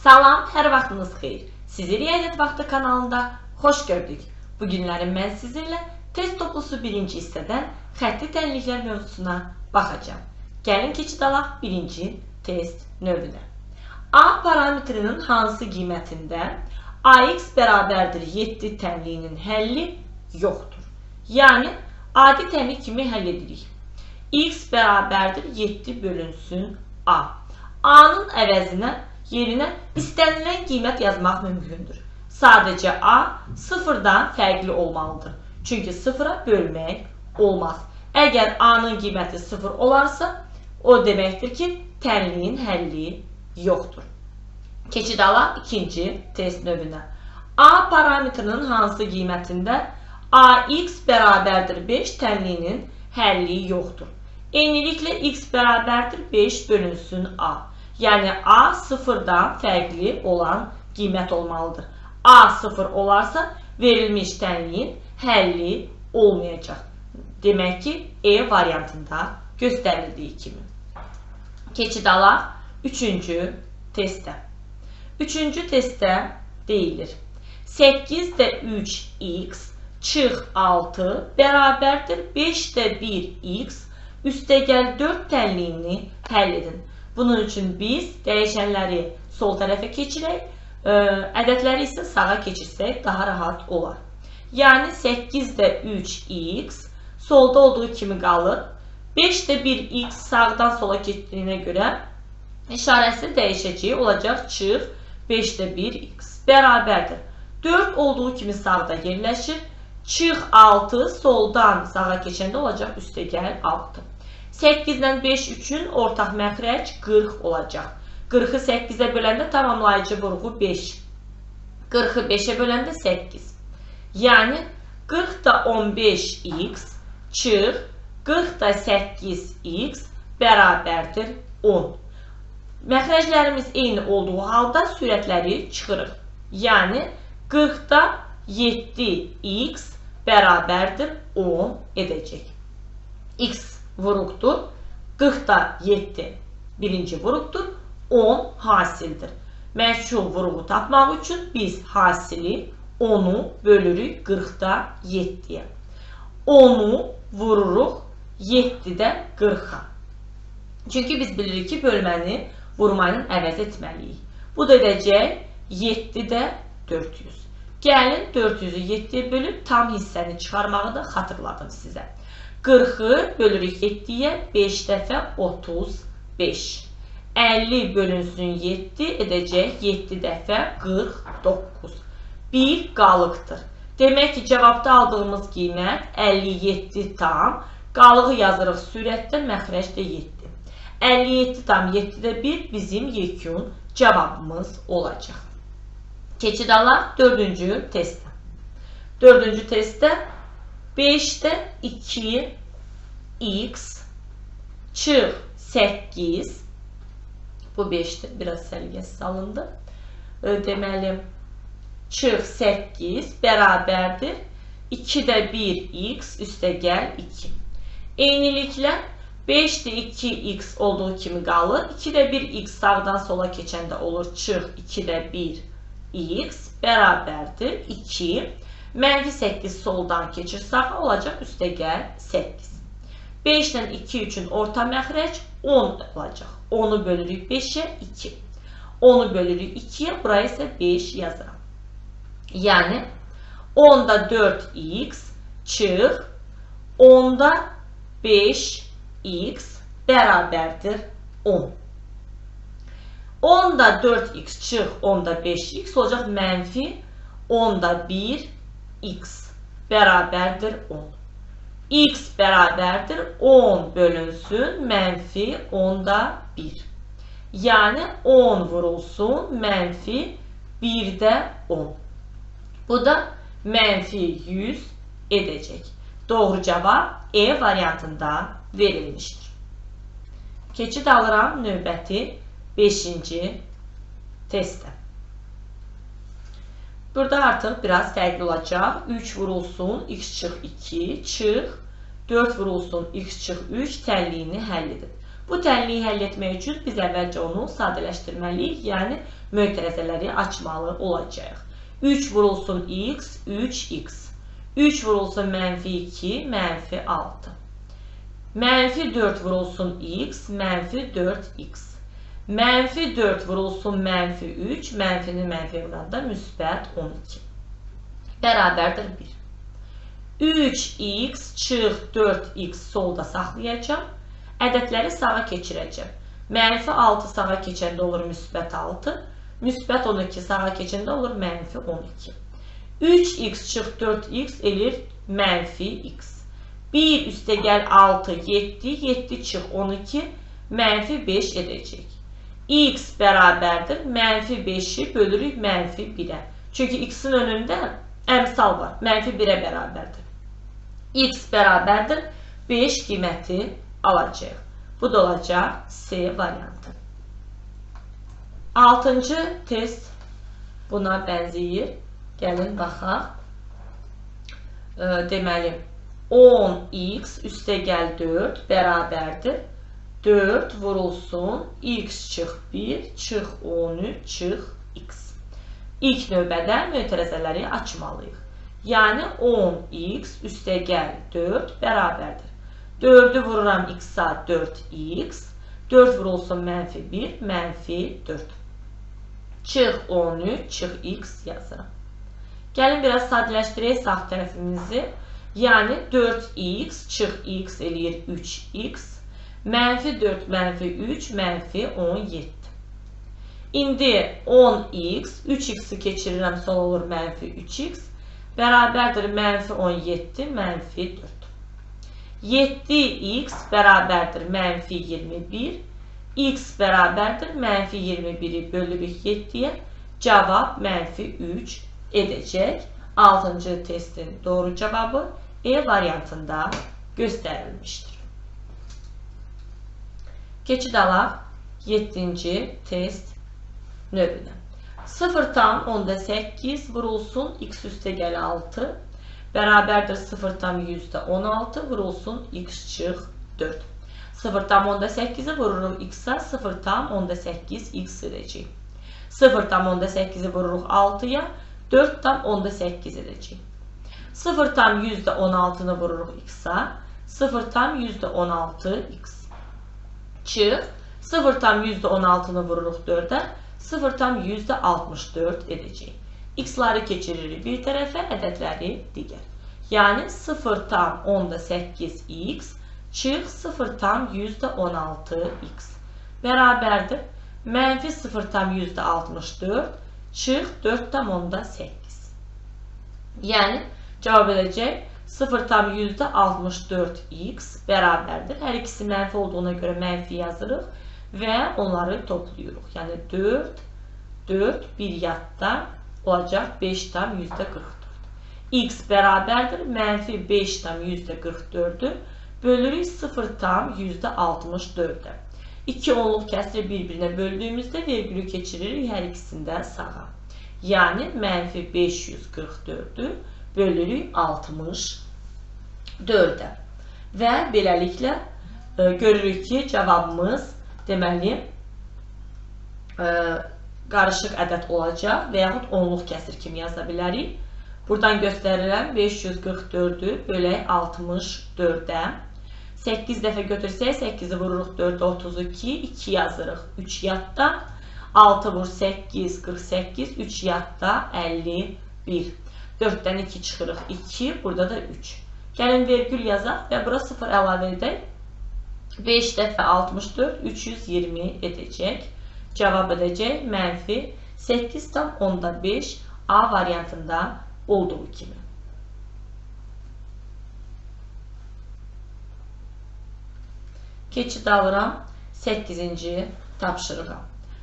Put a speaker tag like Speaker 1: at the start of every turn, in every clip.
Speaker 1: Salam, hər vaxtınız xeyir. Sizi Riyaziyyat Vaxtı kanalında xoş gördük. Bu günləri mən sizinlə test toplusu birinci hissədən xətti tənliklər mövzusuna baxacağam. Gəlin keçid alaq birinci test növünə. A parametrinin hansı qiymətində AX bərabərdir 7 tənliyinin həlli yoxdur. Yəni, adi tənlik kimi həll edirik. X bərabərdir 7 bölünsün A. A-nın əvəzinə, yerinə istənilən qiymət yazmaq mümkündür. Sadəcə A sıfırdan fərqli olmalıdır. Çünki sıfıra bölmək olmaz. Əgər A-nın qiyməti 0 olarsa, o deməkdir ki, tənliyin həlli yoxdur. Keçid alaq ikinci test növünə. A parametrinin hansı qiymətində AX bərabərdir 5 tənliyinin həlli yoxdur. Eyniliklə X bərabərdir 5 bölünsün A. Yəni A sıfırdan fərqli olan qiymət olmalıdır. A 0 olarsa verilmiş tənliyin həlli olmayacaq. Demək ki, E variantında göstərildiyi kimi. Keçid alaq üçüncü testə. Üçüncü testdə deyilir. 8-də 3x çıx 6 bərabərdir 5-də 1x üstəgəl 4 tənliyini həll edin. Bunun üçün biz dəyişənləri sol tərəfə keçirək, ədədləri isə sağa keçirsək daha rahat olar. Yəni 8-də 3x solda olduğu kimi qalır. 5-də 1x sağdan sola keçdiyinə görə işarəsi dəyişəcəyi olacaq çıx 5-də 1x bərabərdir. 4 olduğu kimi sağda yerləşir. Çıx 6 soldan sağa keçəndə olacaq üstəgəl 6. 8 ilə 5 üçün ortaq məxrəc 40 olacaq. 40-ı 8-ə böləndə tamamlayıcı vurğu 5. 40-ı 5-ə böləndə 8. Yəni 40-da 15x çıx 40-da 8x bərabərdir 10. Məxrəclərimiz eyni olduğu halda sürətləri çıxırıq. Yəni 40-da 7x bərabərdir 10 edəcək. X vuruqdur. 40-da 7 birinci vuruqdur. 10 hasildir. Məchul vuruğu tapmaq üçün biz hasili 10-u bölürük 40-da 7-yə. 10-u vururuq 7-də 40-a. Çünki biz bilirik ki, bölməni vurmayla əvəz etməliyik. Bu da edəcək 7-də 400. Gəlin 400-ü 7-yə bölüb tam hissəni çıxarmağı da xatırladım sizə. 40-ı bölürük 7-yə 5 dəfə 35. 50 bölünsün 7 edəcək 7 dəfə 49. 1 qalıqdır. Demək ki, cavabda aldığımız qiymət 57 tam. Qalığı yazırıq sürətdə, məxrəc də 7. 57 tam 7-də 1 bizim yekun cavabımız olacaq. Keçid alaq dördüncü testə. Dördüncü testdə 5-də 2x çıx 8. Bu 5-dir. Biraz səliqəsiz alındı. Deməli, çıx 8 bərabərdir 2-də 1x üstəgəl 2. Eyniliklə 5-də 2x olduğu kimi qalır. 2-də 1x sağdan sola keçəndə olur çıx 2-də 1x bərabərdir 2. Mənfi 8 soldan keçir sağa olacaq üstəgəl 8. 5 ilə 2 üçün orta məxrəc 10 olacaq. 10-u bölürük 5-ə 2. 10-u bölürük 2-yə, buraya isə 5 yazıram. Yəni 10-da 4x çıx 10-da 5x bərabərdir 10. 10-da 4x çıx 10-da 5x olacaq mənfi 10-da 1x bərabərdir 10. X bərabərdir 10 bölünsün mənfi 10-da 1. Yəni 10 vurulsun mənfi 1-də 10. Bu da mənfi 100 edəcək. Doğru cavab E variantında verilmişdir. Keçid alıram növbəti 5-ci testə. Burada artıq biraz fərqli olacaq. 3 vurulsun, x çıx 2, çıx 4 vurulsun, x çıx 3 tənliyini həll edin. Bu tənliyi həll etmək üçün biz əvvəlcə onu sadələşdirməliyik, yəni mötərizələri açmalı olacağıq. 3 vurulsun x, 3x. 3 vurulsun mənfi 2, mənfi 6. Mənfi 4 vurulsun x, mənfi 4x. Mənfi 4 vurulsun mənfi 3, mənfini mənfiyə vuranda müsbət 12. Bərabərdir 1. 3x çıx 4x solda saxlayacağam. Ədədləri sağa keçirəcəm. Mənfi 6 sağa keçəndə olur müsbət 6. Müsbət 12 sağa keçəndə olur mənfi 12. 3x çıx 4x eləyir mənfi x. 1 üstə gəl 6, 7, 7 çıx 12, mənfi 5 edəcək. X bərabərdir. Mənfi 5-i bölürük mənfi 1-ə. Çünki x-in önündə əmsal var. Mənfi 1-ə bərabərdir. X bərabərdir. 5 qiyməti alacaq. Bu da olacaq C variantı. 6-cı test buna bənzəyir. Gəlin baxaq. Deməli, 10x üstə gəl 4 bərabərdir. 4 vurulsun, x çıx 1, çıx 13, çıx x. İlk növbədə mötərizələri açmalıyıq. Yəni 10x üstə gəl 4 bərabərdir. 4-ü vururam x-a 4x, 4 vurulsun mənfi 1, mənfi 4. Çıx 13, çıx x yazıram. Gəlin biraz sadələşdirək sağ tərəfimizi. Yəni 4x çıx x eləyir 3x, mənfi 4, mənfi 3, mənfi 17. İndi 10x, 3x-i keçirirəm, sol olur mənfi 3x, bərabərdir mənfi 17, mənfi 4. 7x bərabərdir mənfi 21, x bərabərdir mənfi 21-i bölürük 7-yə, cavab mənfi 3 edəcək. 6-cı testin doğru cavabı E variantında göstərilmişdir. Keçid alaq 7-ci test növünə. 0,8 vurulsun x üstə gəl 6 bərabərdir 0,16 vurulsun x çıx 4. 0,8-i vururuq x-a, 0,8 x edəcək. 0,8-i vururuq 6-ya, 4,8 edəcək. 0,16-nı vururuq x-a, 0,16 x. Çıx, 0,16-nı vururuq 4-ə, 0,64 edəcək. X-ları keçiririk bir tərəfə, ədədləri digər. Yəni 0,8 x çıx 0,16 x bərabərdir mənfi 0,64 çıx 4,8. Yəni cavab edəcək 0,64 x bərabərdir. Hər ikisi mənfi olduğuna görə mənfi yazırıq və onları toplayırıq. Yəni 4, 4, 1 yadda olacaq 5,44. X bərabərdir mənfi 5,44-ü bölürük 0,64-ə. 2 onluq kəsri bir-birinə böldüyümüzdə vergülü keçiririk hər ikisindən sağa. Yəni mənfi 544-ü bölürük 64-ə. Və beləliklə görürük ki, cavabımız deməli qarışıq ədəd olacaq və yaxud onluq kəsir kimi yaza bilərik. Buradan göstərirəm 544-ü bölək 64-ə. 8 dəfə götürsək 8-i vururuq 4-ə 32, 2 yazırıq 3 yadda. 6 vur 8, 48, 3 yadda 51. 4-dən 2 çıxırıq 2, burada da 3. Gəlin vergül yazaq və bura 0 əlavə edək. 5 dəfə 64, 320 edəcək. Cavab edəcək mənfi 8,5 A variantında olduğu kimi. Keçid alıram 8-ci tapşırığa.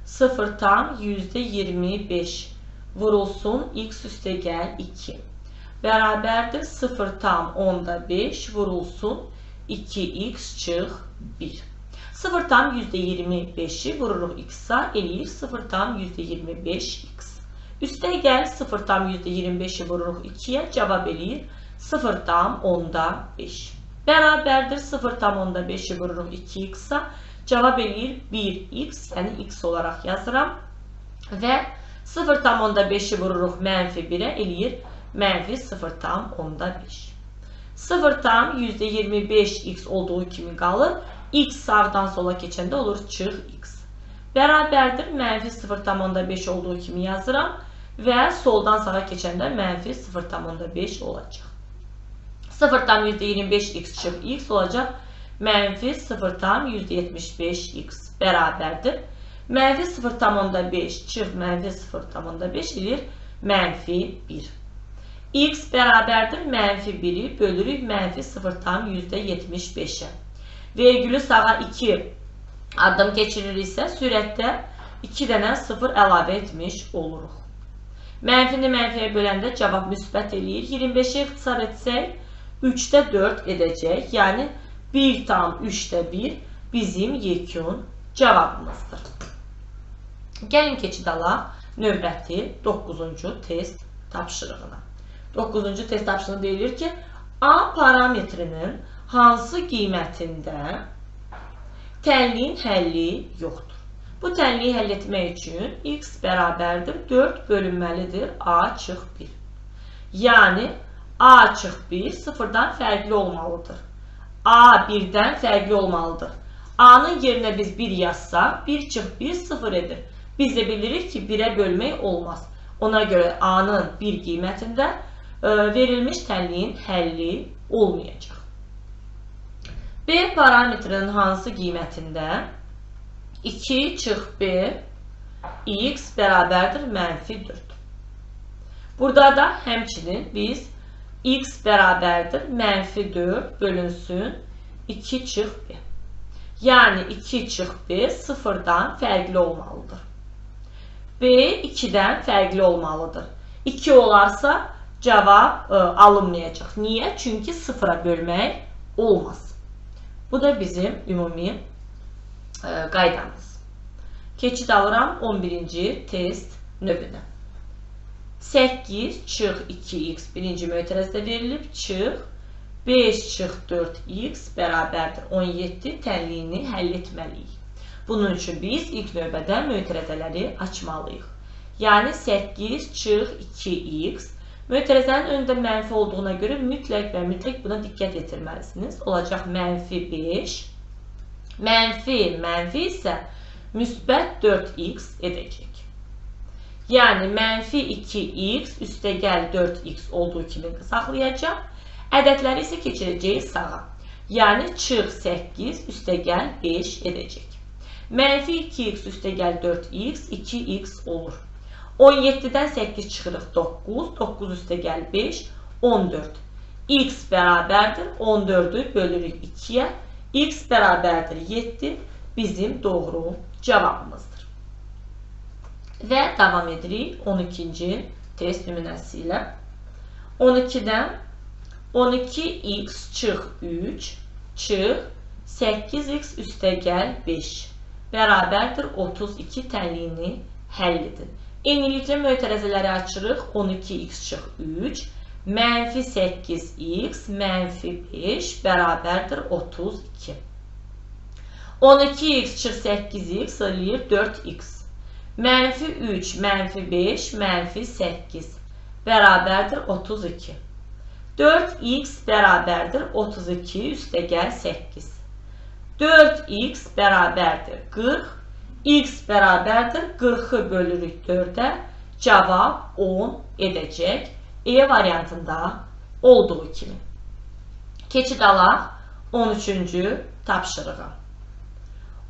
Speaker 1: 0,25 vurulsun x üstə gəl 2. Bərabərdir 0,5 vurulsun 2x çıx 1. 0,25-i vururuq x-a, eləyir 0,25x. Üstə gəl 0,25-i vururuq 2-yə, cavab eləyir 0,5. Bərabərdir 0,5-i vururuq 2x-a, Cavab eləyir 1x, yəni x olaraq yazıram. Və 0,5-i vururuq mənfi 1-ə, eləyir mənfi 0,5. 0,25x olduğu kimi qalır. X sağdan sola keçəndə olur çıx x. Bərabərdir mənfi 0,5 olduğu kimi yazıram və soldan sağa keçəndə mənfi 0,5 olacaq. 0,25x çıx x olacaq mənfi 0,75x bərabərdir. Mənfi 0,5 çıx mənfi 0,5 eləyir mənfi 1. X bərabərdir mənfi 1-i bölürük mənfi 0,75-ə. Vergülü sağa 2 addım keçiririksə, sürətdə 2 dənə 0 əlavə etmiş oluruq. Mənfini mənfiyə böləndə cavab müsbət eləyir. 25-i ixtisar etsək, 3-də 4 edəcək. Yəni, 1,3-də 1 bizim yekun cavabımızdır. Gəlin keçid alaq növbəti 9-cu test tapşırığına. 9-cu test tapşırığı deyilir ki, A parametrinin hansı qiymətində tənliyin həlli yoxdur. Bu tənliyi həll etmək üçün x bərabərdir 4 bölünməlidir A çıx 1. Yəni, A çıx 1 sıfırdan fərqli olmalıdır. A 1-dən fərqli olmalıdır. A-nın yerinə biz 1 yazsaq, 1 çıx 1 0 edir. Biz də bilirik ki, 1-ə bölmək olmaz. Ona görə A-nın 1 qiymətində verilmiş tənliyin həlli olmayacaq. B parametrinin hansı qiymətində 2 çıx B x bərabərdir mənfi 4. Burada da həmçinin biz x bərabərdir mənfi 4 bölünsün 2 çıx B. Yəni 2 çıx B sıfırdan fərqli olmalıdır. B 2-dən fərqli olmalıdır. 2 olarsa cavab alınmayacaq. Niyə? Çünki sıfıra bölmək olmaz. Bu da bizim ümumi qaydamız. Keçid alıram 11-ci test növünə. 8 çıx 2x birinci mötərəzdə verilib, çıx 5 çıx 4x bərabərdir 17 tənliyini həll etməliyik. Bunun üçün biz ilk növbədə mötərəzələri açmalıyıq. Yəni 8 çıx 2x mötərəzənin önündə mənfi olduğuna görə mütləq və mütləq buna diqqət yetirməlisiniz. Olacaq mənfi 5, mənfi mənfi isə müsbət 4x edəcək. Yəni mənfi 2x üstəgəl 4x olduğu kimi saxlayacaq. Ədədləri isə keçirəcəyik sağa. Yəni çıx 8 üstəgəl 5 edəcək. Mənfi 2x üstəgəl 4x 2x olur. 17-dən 8 çıxırıq 9, 9 üstəgəl 5, 14. X bərabərdir 14-ü bölürük 2-yə. X bərabərdir 7 bizim doğru cavabımızdır. Və davam edirik 12-ci test nümunəsi ilə. 12-dən 12x çıx 3 çıx 8x üstəgəl 5 bərabərdir 32 tənliyini həll edin. Eyniliklə mötərəzələri açırıq. 12x çıx 3 mənfi 8x mənfi 5 bərabərdir 32. 12x çıx 8x eləyir 4x. Mənfi 3, mənfi 5, mənfi 8 bərabərdir 32. 4x bərabərdir 32 üstəgəl 8. 4x bərabərdir 40. X bərabərdir 40-ı bölürük 4-ə. Cavab 10 edəcək. E variantında olduğu kimi. Keçid alaq 13-cü tapşırığa.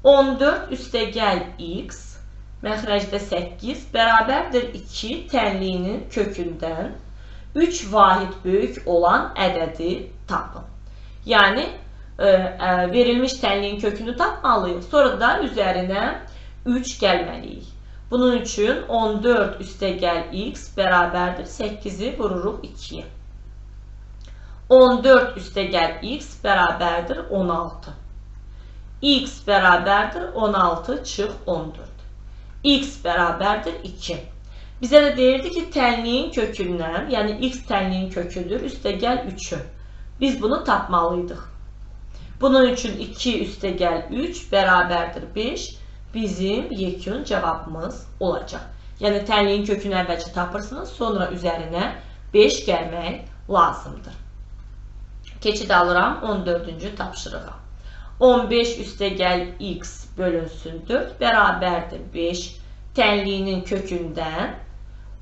Speaker 1: 14 üstəgəl x məxrəcdə 8 bərabərdir 2 tənliyinin kökündən 3 vahid böyük olan ədədi tapın. Yəni, verilmiş tənliyin kökünü tapmalıyıq. Sonra da üzərinə 3 gəlməliyik. Bunun üçün 14 üstəgəl x bərabərdir 8-i vururuq 2-yə. 14 üstəgəl x bərabərdir 16. X bərabərdir 16 çıx 14. X bərabərdir 2. Bizə də deyirdi ki, tənliyin kökündən, yəni x tənliyin köküdür, üstəgəl 3-ü. Biz bunu tapmalıydıq. Bunun üçün 2 üstəgəl 3 bərabərdir 5 bizim yekun cavabımız olacaq. Yəni, tənliyin kökünü əvvəlcə tapırsınız, sonra üzərinə 5 gəlmək lazımdır. Keçid alıram 14-cü tapşırığa. 15 üstəgəl x bölünsün 4 bərabərdir 5 tənliyinin kökündən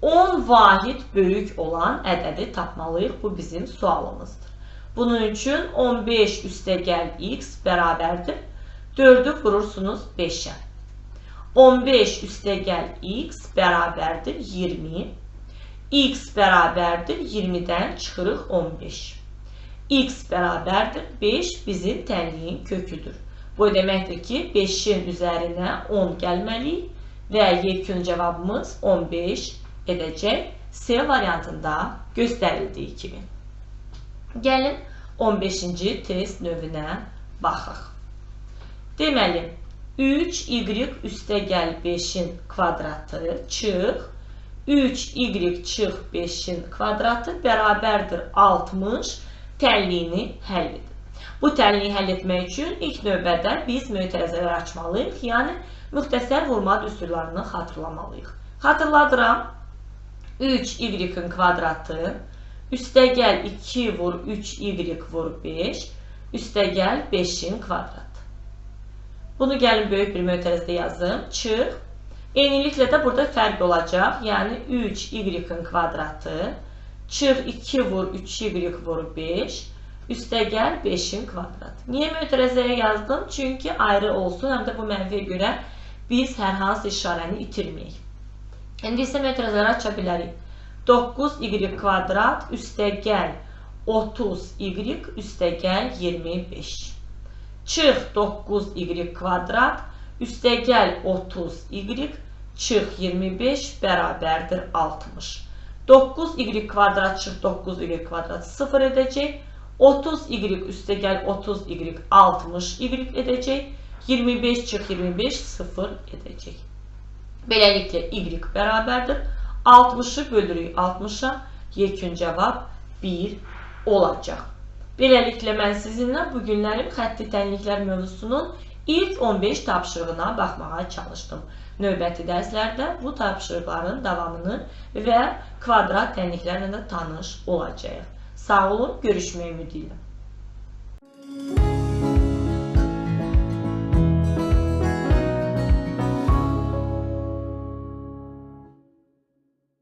Speaker 1: 10 vahid böyük olan ədədi tapmalıyıq. Bu bizim sualımızdır. Bunun üçün 15 üstəgəl x bərabərdir 4-ü vurursunuz 5-ə. 15 üstəgəl x bərabərdir 20. X bərabərdir 20-dən çıxırıq 15. X bərabərdir 5 bizim tənliyin köküdür. Bu deməkdir ki, 5-in üzərinə 10 gəlməliyik və yekun cavabımız 15 edəcək. C variantında göstərildiyi kimi. Gəlin 15-ci test növünə baxaq. Deməli, 3y üstəgəl 5-in kvadratı çıx, 3y çıx 5-in kvadratı bərabərdir 60 tənliyini həll edin. Bu tənliyi həll etmək üçün ilk növbədə biz mötərizələr açmalıyıq, yəni müxtəsər vurma düsturlarını xatırlamalıyıq. Xatırladıram, 3y-in kvadratı üstəgəl 2 vur 3y vur 5, üstəgəl 5-in kvadratı. Bunu gəlin böyük bir mötərizədə yazım. Çıx. Eyniliklə də burada fərq olacaq. Yəni 3y-in kvadratı çıx 2 vur 3y vur 5, üstəgəl 5-in kvadratı. Niyə mötərizəyə yazdım? Çünki ayrı olsun, həm də bu mənfiyə görə biz hər hansı işarəni itirməyik. İndi isə mötərizələri aça bilərik. 9y kvadrat üstəgəl 30y üstəgəl 25. Çıx 9y kvadrat üstəgəl 30y çıx 25 bərabərdir 60. 9y kvadrat çıx 9y kvadrat 0 edəcək. 30y üstəgəl 30y 60y edəcək. 25 çıx 25 0 edəcək. Beləliklə y bərabərdir 60-ı bölürük 60-a, yekun cavab 1 olacaq. Beləliklə mən sizinlə bu günlərim xətti tənliklər mövzusunun ilk 15 tapşırığına baxmağa çalışdım. Növbəti dərslərdə bu tapşırıqların davamını və kvadrat tənliklərlə də tanış olacağıq. Sağ olun, görüşmək ümidi ilə.